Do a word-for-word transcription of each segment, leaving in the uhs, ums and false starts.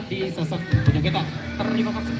Di Sasak punya kita. Terima kasih.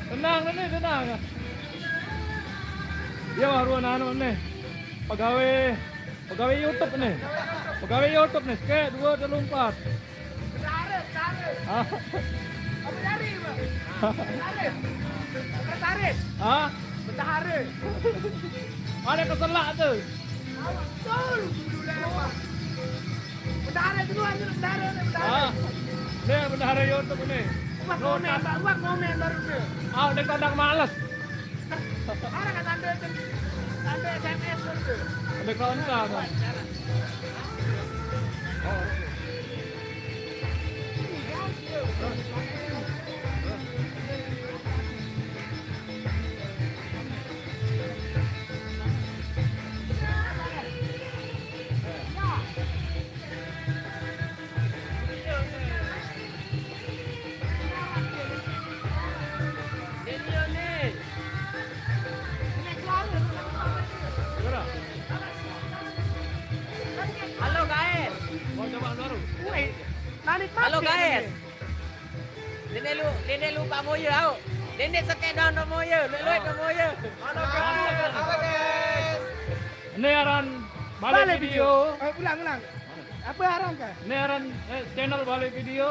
Tenang ni, tenang. Dia baru anu ni. Pegawai, pegawai YouTube ni. Pegawai YouTube ni. Sikit, dua, telu, empat. Bendahara, bendahara. Ah. Apa jari, Bang? Bendahara. Sekretaris. Ah? Bendahara. Mana keselak tu? Awak betul. Bendahara tu, bendahara ni, bendahara. Ah. Ni bendahara YouTube ni. Buat komen, Bang. Buat komen baru tu. Ah, dia kadang males. Mana kat tanda tu? Tanda S M S baru tu. Ada kawan kau. Halo, guys. Halo, guys. Dene lu, dene lupa moyo, au. Dene sekedon do moyo, lu, lu do moyo. Halo, guys. Halo, guys. Ini aran balik video. Eh, ulang, ulang. Apa aran kah? Ini aran, eh, channel balik video.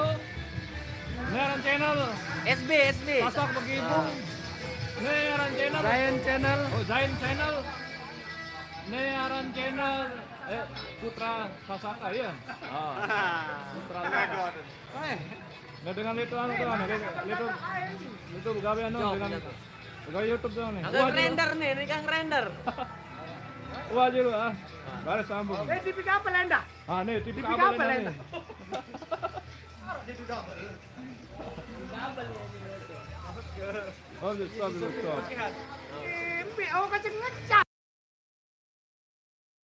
Ini aran channel S B, S B. Pasak Begibung. Ini aran channel Zain Channel. Oh, Zain Channel. Ini aran channel, eh, Putra Sasaka, ya? Ah. Putra Sasaka. Eh. Nah, dengan itu anu tu, anu, itu, itu, itu gawe anu dengan gawe YouTube tu ni. Agak render ni, ni kan render. Wah, je lu ah. Baru sambung. Eh, T V apa lenda? Ah, ni T V apa lenda? Oh, stop, stop. Ini awak kacang ngecak.